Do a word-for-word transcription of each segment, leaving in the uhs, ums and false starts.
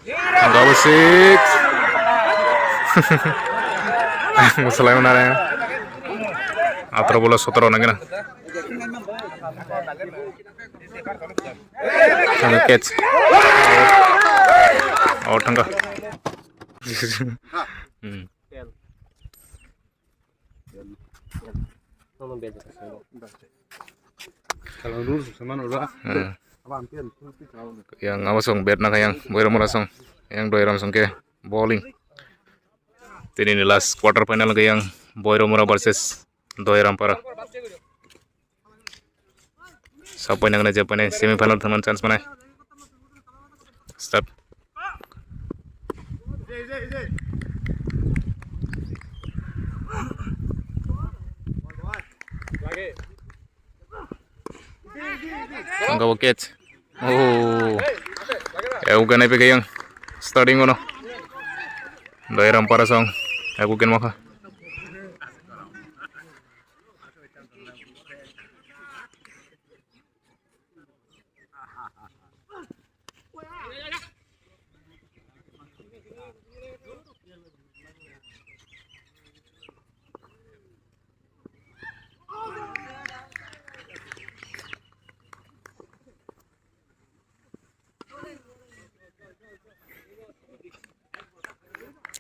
Ang abo six. Ang salai mana re. Atro bola sotro nang kena. Thangka catch. Oh, thangka. Hmm. Yang abo song bet na yang Boiramura song, yang Doiram song ke bowling. Tini ni last quarter final ke yang Boiramura versus Doirampara. Sapai nang je pane semi final thangna chance mane. Start. Ang kabo catch. Oh. Ego ganai pe kayang. Starting ono. Doirampara song. Ego ken maka.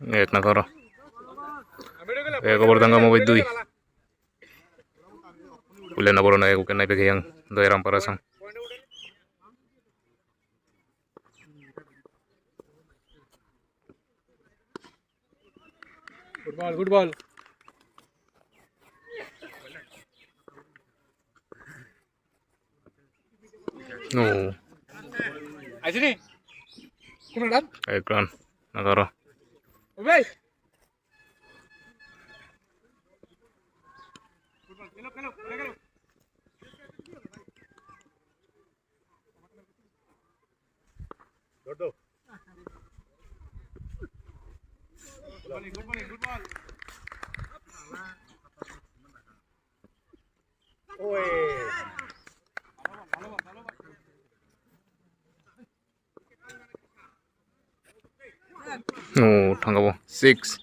Ek na koro. Ek over tangka mo bai dui. Ule na boro na ek wicket nai pekhe yang Doiram Parasong. Good ball, good ball. No. Aisini. Kuna dan? Ekran. Nagaro. Obe. Oh, thangkabo six.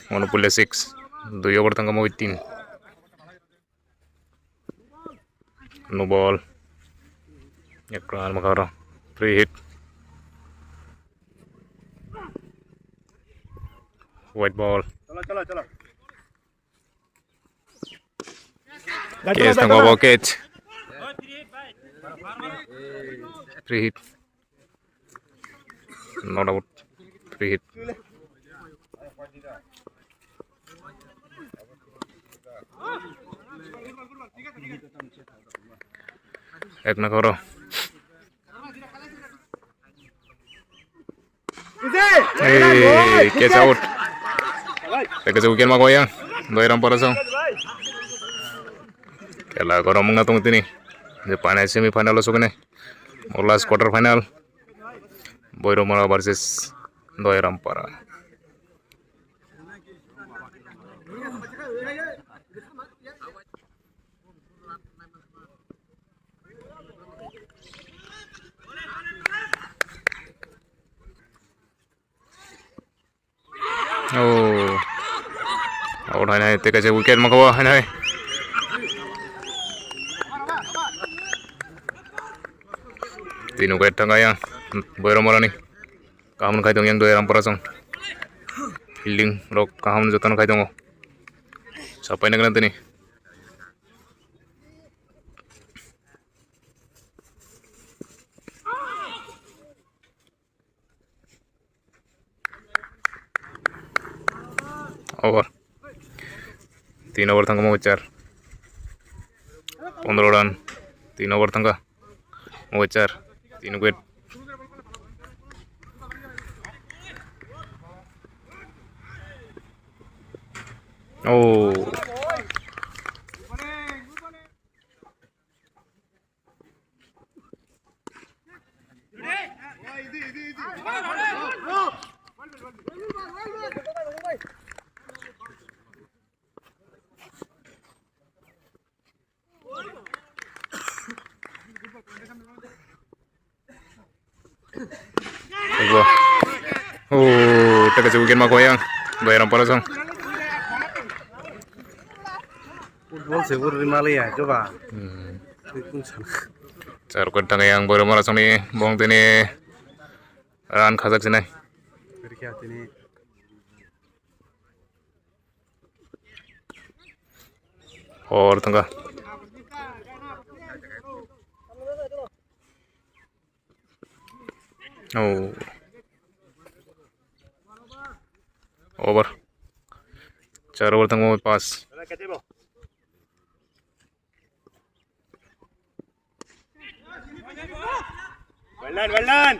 Ono pule six. Dui over thangkamo tin. No ball. Ekran makaro. Free hit. White ball. Catch tangkabo catch. Free hit. Not out. Free hit. Ek na koro. Hey, catch out. Ek jauh kian magoyang. Doiram Parasong. Kela gorom wngna tong tini. Je panai semi final o sokne. O last quarter final. Boiromura versus Doiram Para. Oh. Out hai nai, tei kaisa wicket mokabo hai nai. Tini wicket thang yang Boiromura ni. Kaham khai tong yang Doiram Parasong. Fielding rok kaham jotono khai tongo. Sapai nang tini. Over. Tin over thangkha mo char. Pondro run. Tin over thangkha mo char. Tin wicket. Oh. Bo. Oh, taka se wicket ma koyang. Doiram para song. Football se bor rimali ya, coba. Hmm. Twi kung sana. Char kot tanga yang boiram para song ni bong tini run khajak sinai. Rikha tini. Hor tangka. Oh. Over. Char over tangmo pass. Well done, well done.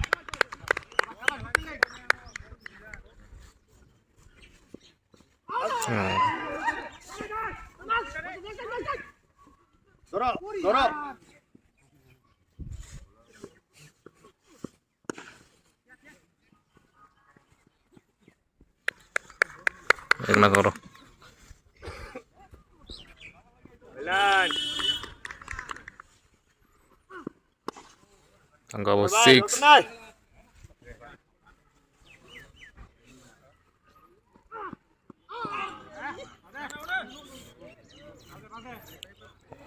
Hmm. Doro, doro. Ekna koro. Tangka bo six.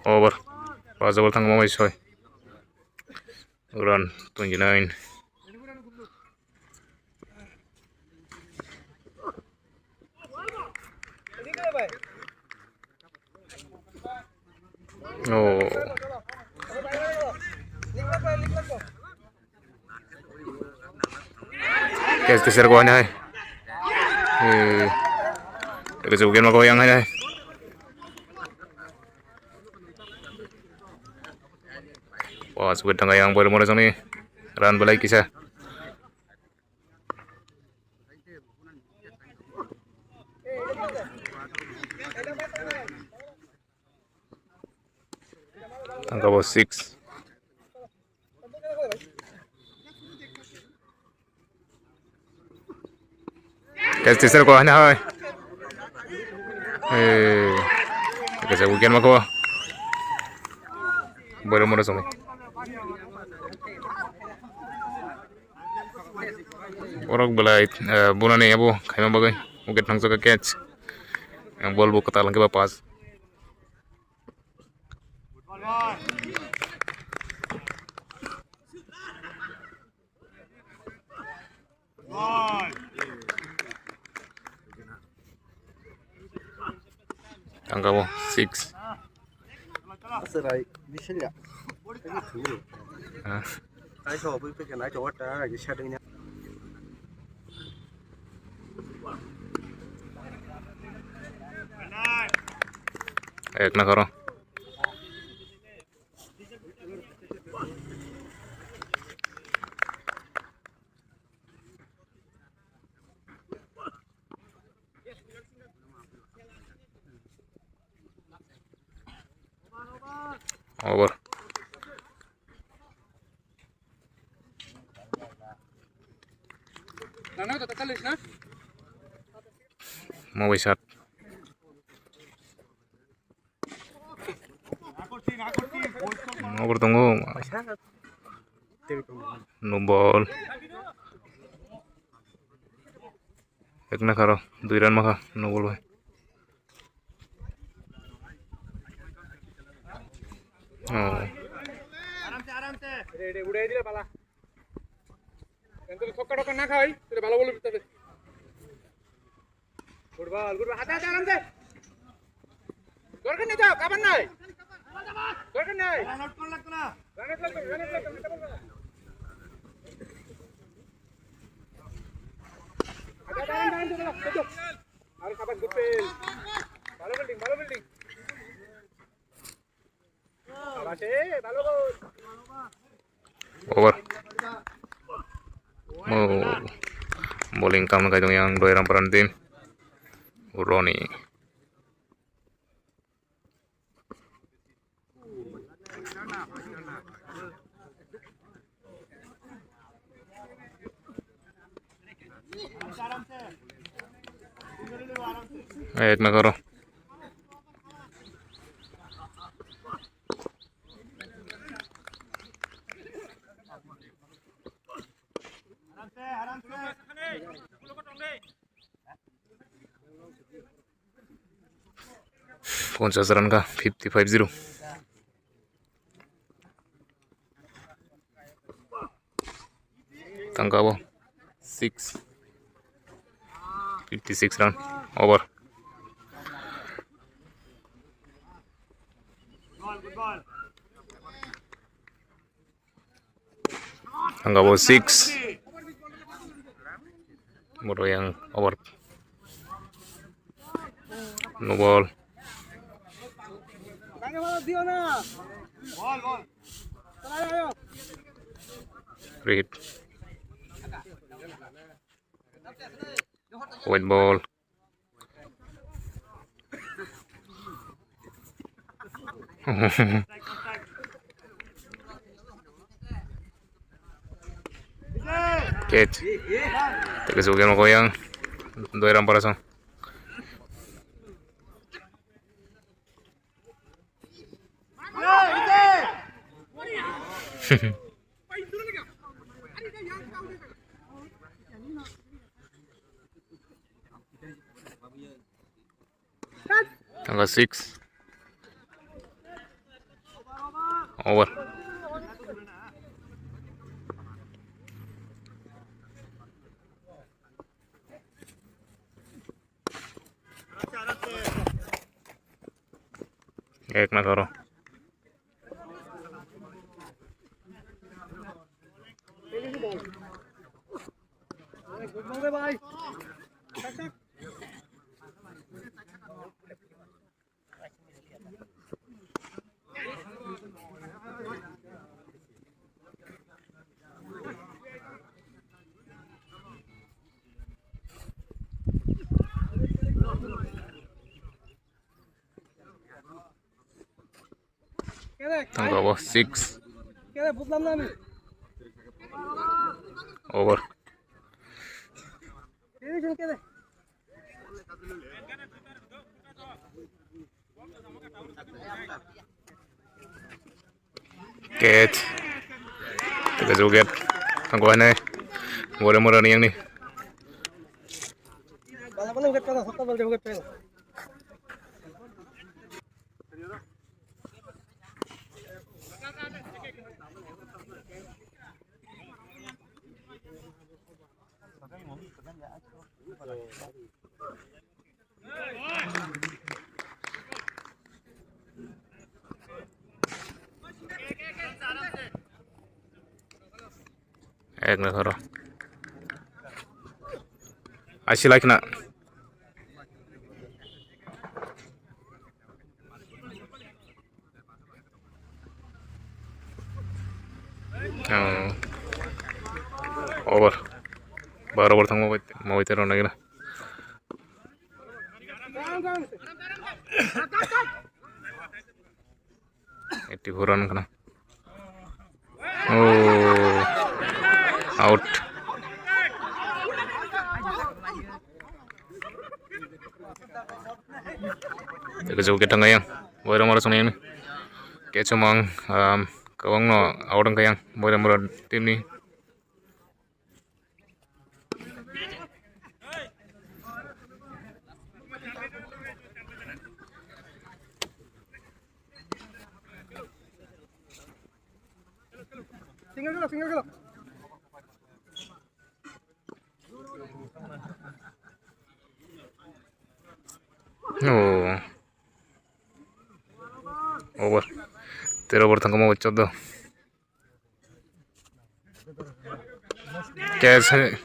Over. Pas over tangma bai soi. Run twenty nine. Oh. Catch teser ko hai. Eh. Teke se wicket ma ko yang hai. Wah, suket tangga yang boleh mulai sini. Run belai kisa. Tangka bo six. Catch teser ko hana hoi. Eh, kaisa wicket ma ko. Boleh mulai sini. Borok belai, eh, bunani abo khaima bagwi wicket thangsaka catch. Yang ball bo kwtal hwnkhe ba pass. Tangka bo six. Aserai, biselya. Ha. Ai so, bui peke nai to wata, ai setting nya. Ek na karo. Over. Mo bai sat. Nobor tongo. No ball. Ekna kharo, dui run makha, no ball bai. Oh. Football, good ball. Hata, hata, aram se. Dorkar nei to, kabar nai. Dorkar nei. Run out kor lagto na. Run out lagto, run out lagto, hata bol. Hata, hata, aram se, aram se, aram se. Are, sabas, good field. Bhalo fielding, bhalo fielding. Over. Oh. Bowling kam khaidong yang Doiram Paran team. Roni. Ekna karo. Ponchas run kha, fifty five zero. Tangkabo six, fifty six run, over. Tangkabo six. Boro yang over. No ball. Free hit. White ball. Catch. Teke sugen mo koyang. Doi ram para song. Tangka six. Over. Ek na karo. Tangka bo six. Over. Catch. Teka joget. Tangko hane. Bore mora ni yang ni. Ek na khoro. Asi laikna. Oh. Over. Bar over thang mawai, mawai tero nagina. Eighty four run kana. Oh, out. Teka jauh kita ngayang. Boy ramara song yang ni. Kecomang, um, kawang no out ang kayang. Boy ramara team ni. Single gelo, single gelo. Oh. Over. Tero over thangkha mo chordo. Catch hai.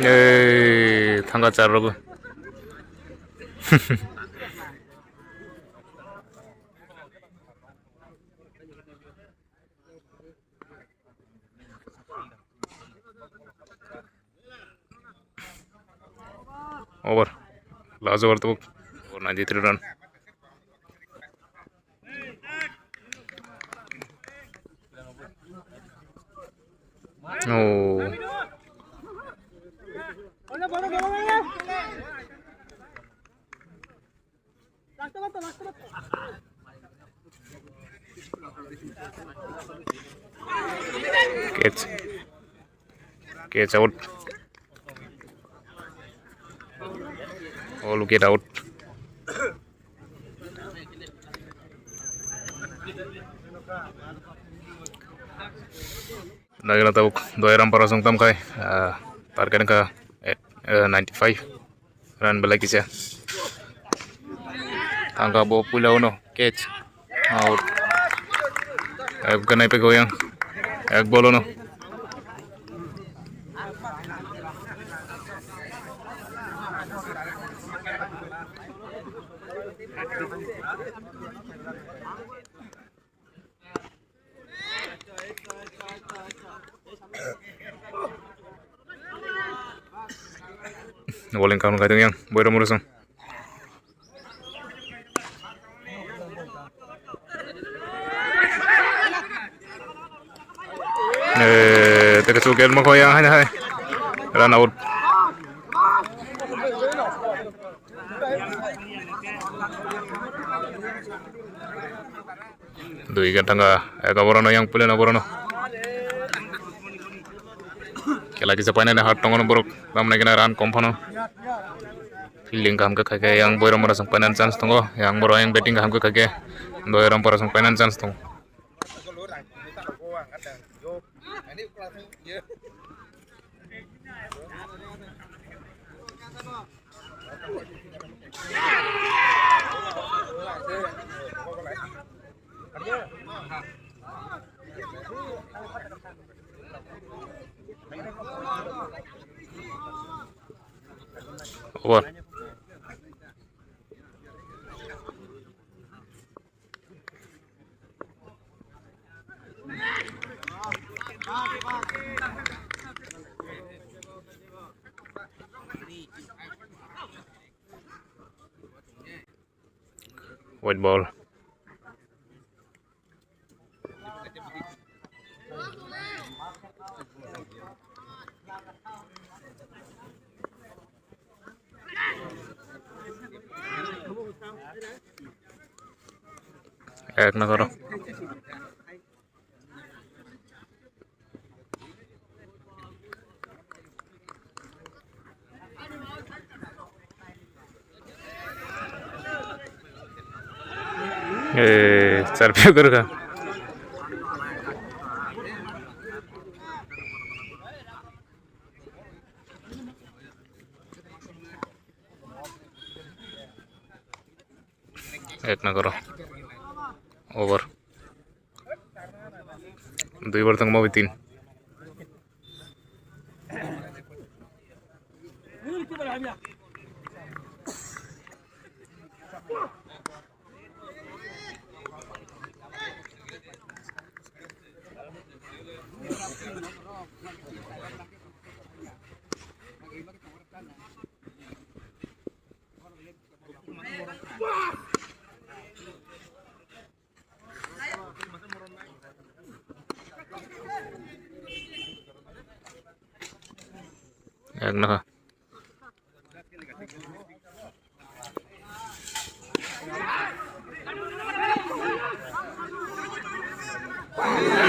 Ei, thangka char rogo. Over. Last over tabuk. Over ninety-three run. Oh. Catch. Catch out. All wicket out. Lagi na tabuk doi run para song tam kai, ah, target ka, eh, eh, ninety-five run belai kisa. Thangka bo puila uno catch. Out. Ek ganai pe goyang. Ek bolo no. Bowling count kaitung yang, boiro murusung. Eh, teka su gel mako yang hai hai. Run out. Dui gantanga eka borono yang pulena borono. Kela kisa painani hat tongo borok. Tamni gana run kom phano. Fielding kaham khe khaikhe yang boirom borok chwng painani chance tongo. Yang borok yang batting kaham khe khaikhe boirom borok chwng painani chance tongo. Over. White ball. Ek na koro. Eh, charpyo koro ka. Ek na koro. Over. Dui bar tang mau tin. Ek nokha.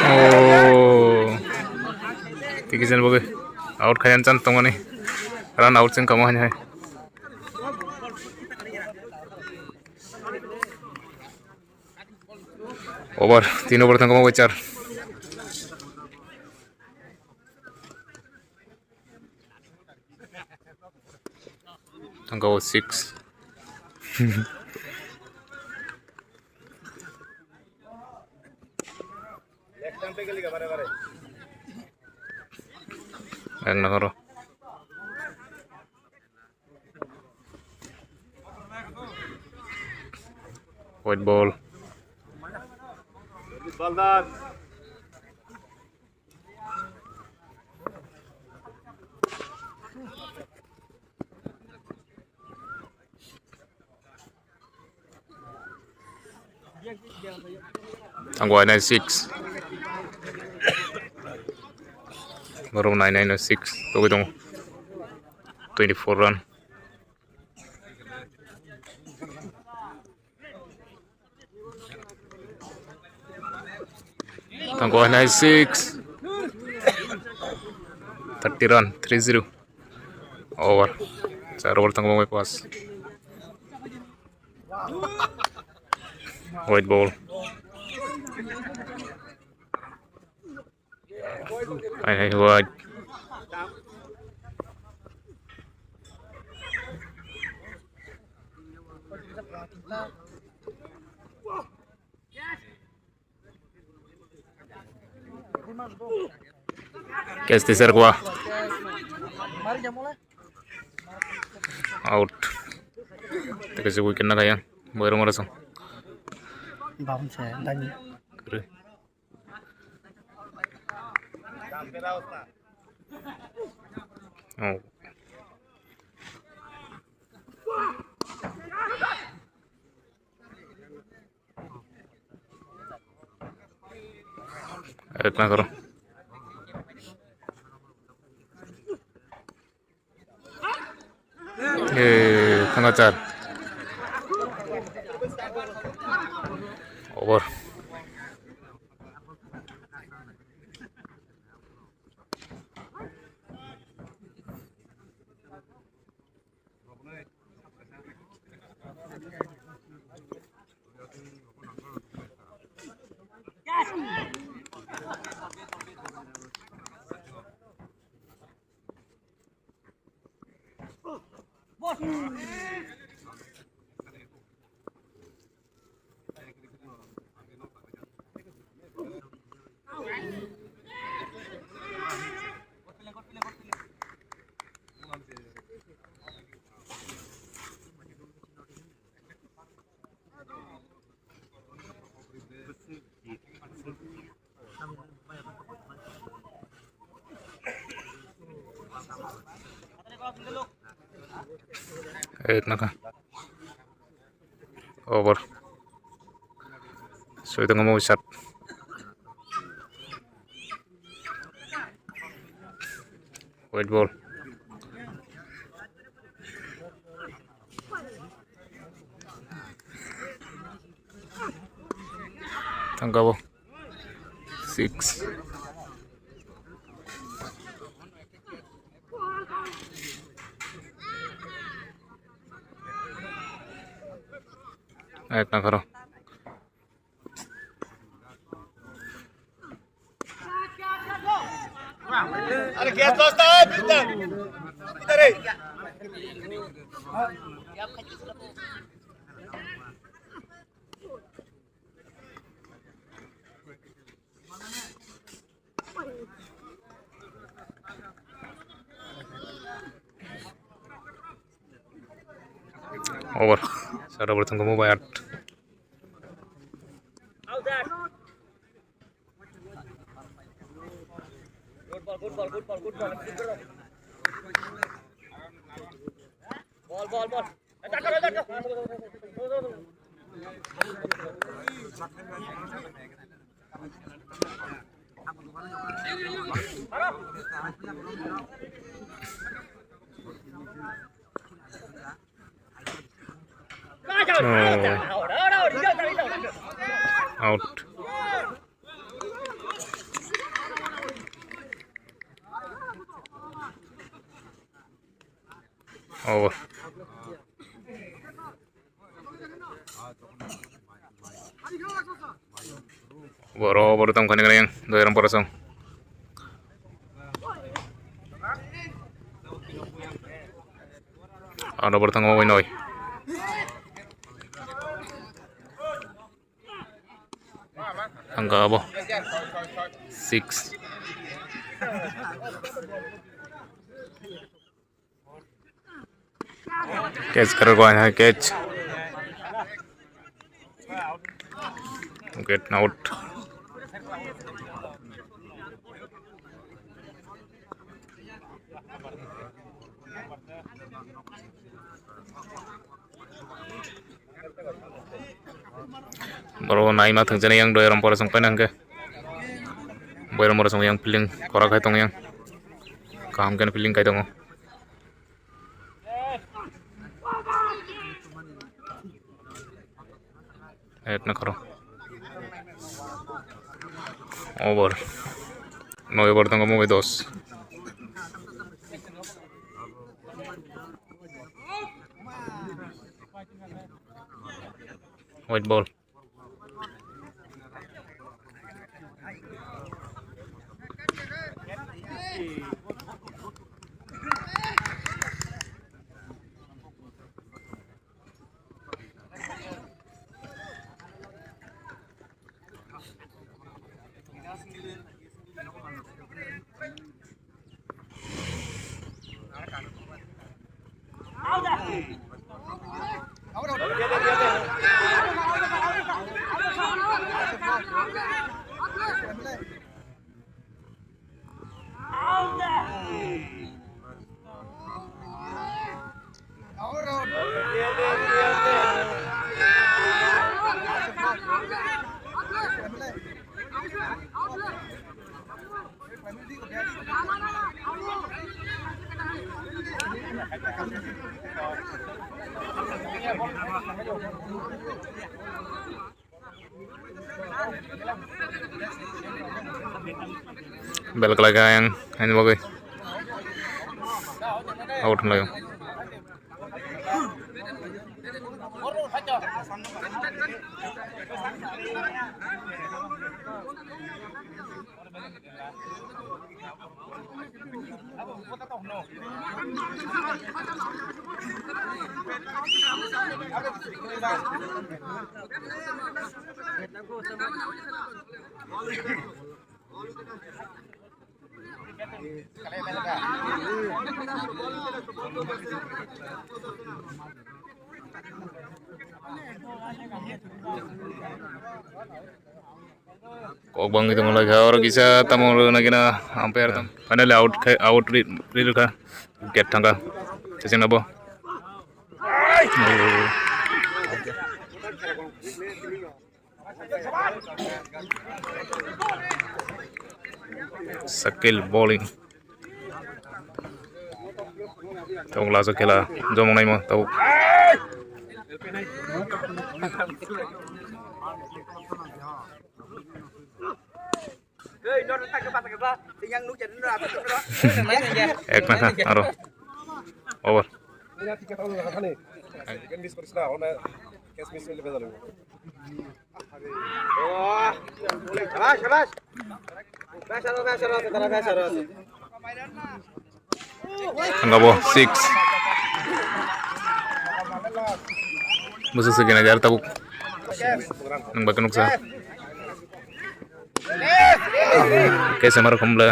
Oh. Tiki jan boge. Out khayan chance tongmani. Run out chwng kamo hani hai. Over, tin over thang kamo char. Thang kamo six. Ek nokha ro. White ball. Tangwai nine six. Borok nine nine six togwi tongo. Twenty four run. Tangwai nine six. Thirty run, three zero. Over. Char over tangwai pas. White ball. Hai, hai, white. Catch teaser kwa. Out. Teka se wicket na kaya. Boy rong rasa. Bam se dani. Kere. Oh. Ekna karo. Eh, tangka char. Over. Eh, naka. Over. Soi tongo mo sat. White ball. Tangkabo. Six. Ekna karo. Are gas losta hai, bhidar. Bhidar hai. Over. Sara over tangkamo bai at. Good ball, good ball, good ball, good ball. Ball, ball, ball. Oh. Out. Over. Boro, boro tong khani kani yang, doi ram pora song. Ano boro tong mo noi. Angka abo. Six. Catch karo ko hai catch. Get out. Boro naima thwngjaknai yang doi rom pore chwng paina hwnkhe. Boiram oro chwng yang fielding kwrak khai tong yang. Kaham khe fielding khai tongo. Ekna khoro. Over. Noi over tongo, mui dos. White ball. Bel kwlai kha ayang, ani bagwi out hwnlaio. Kok bangwi tonglaikha, oro kisa tamo rwna kina umpire tong. Finally out khai, out ri, ri rwkha. Wicket thangkha. Chasing nabo. Sakil bowling. Tabuk last o khela jomok naimo tabuk. Ek na kha aro over. Thangkha bo six. Bwswk se gina jar tabuk. Nwng bai khe nuksa. Kesa maro khumla.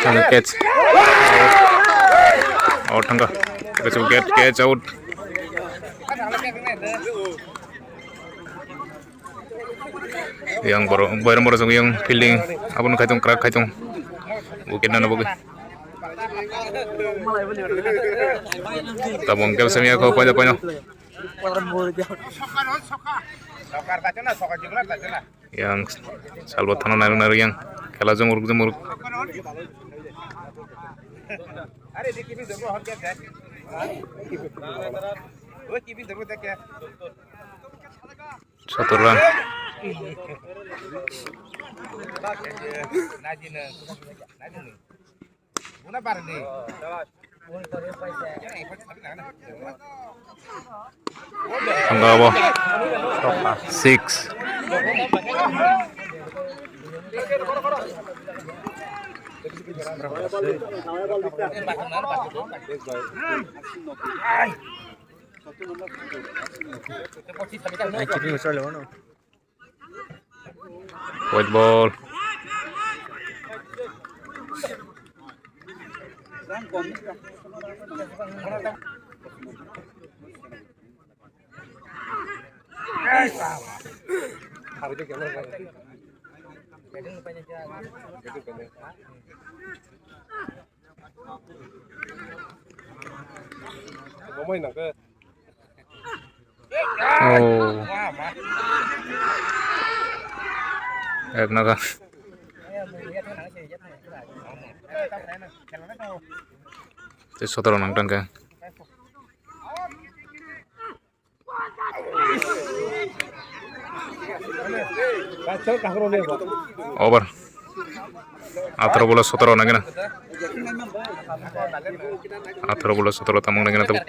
Thangkha catch. Out thangkha. Catch, catch, catch out. Yang borok, boiram borok yang fielding. Abono kaitung, crack kaitung. Wicket nana bagwi. Tabung kel samya ko paja paja. Yang salbo thana naruk naruk yang khela jomuruk jomuruk. Sotor run. Thangkha bo. Six. White ball. Oh. Ek naga. Tei sotoro nang tangka. Over. Atharo bola sotoro nangina. Atharo bola sotoro tamung nangina tabuk.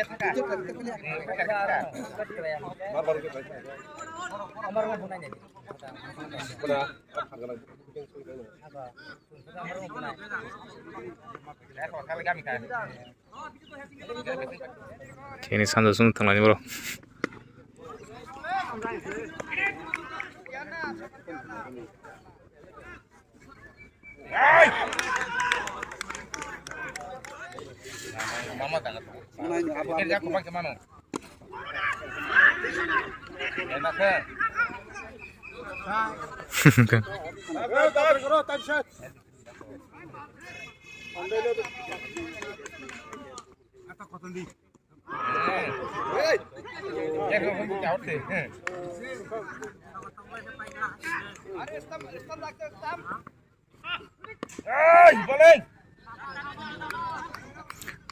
Chini sanja sung thanglani borok.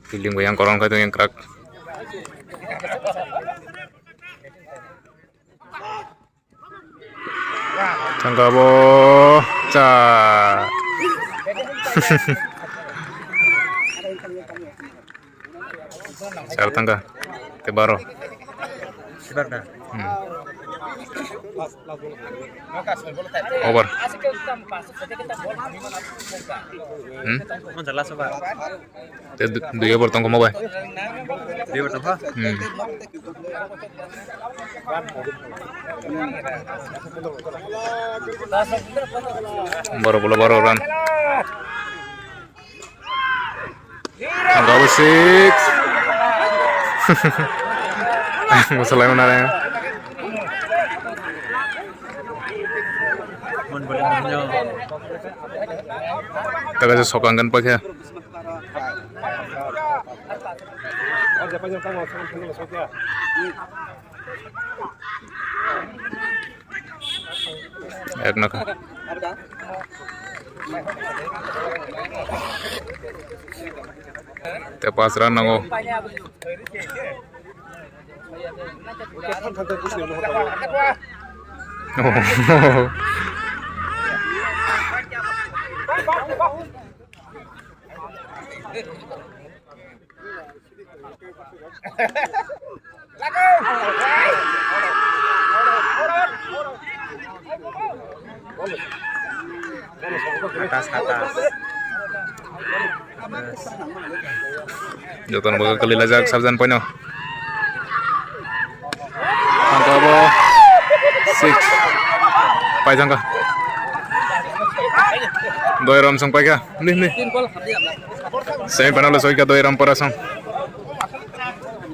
Fielding bo yang korang khai tong yang krak. Thangka bo cha. Char thangka. Te baro. Hmm. Over. Hmm? Te du-, dui over tongkha mo bai. Dui over tongkha? Hmm. Baro bola baro run. Double six. Musalai mana ya? Taga je sokang kan pakai. Ek nokha. Te pas run nango. Atas, atas. Jotono bagwi kwlwi laijak, sabjan poino. Tangka bo six. Pai tangka. Doi rom song paikha. Ni, ni. Semi final o soika doi rom pora song.